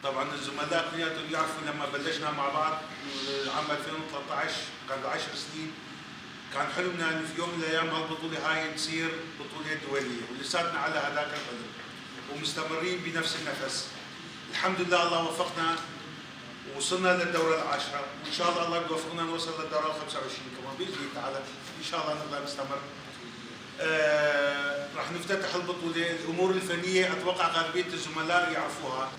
طبعا الزملاء كلياتهم يعرفوا لما بلشنا مع بعض عام 2013 قبل 10 سنين، كان حلمنا انه في يوم من الايام هالبطوله هاي تصير بطوله دولية، ولساتنا على هذاك الحلم ومستمرين بنفس النفس. الحمد لله الله وفقنا وصلنا للدورة العاشرة، وان شاء الله الله بيوفقنا نوصل للدورة ال 25 كمان باذن الله تعالى، ان شاء الله نقدر نستمر. راح نفتتح البطولة، الامور الفنية اتوقع غالبية الزملاء يعرفوها.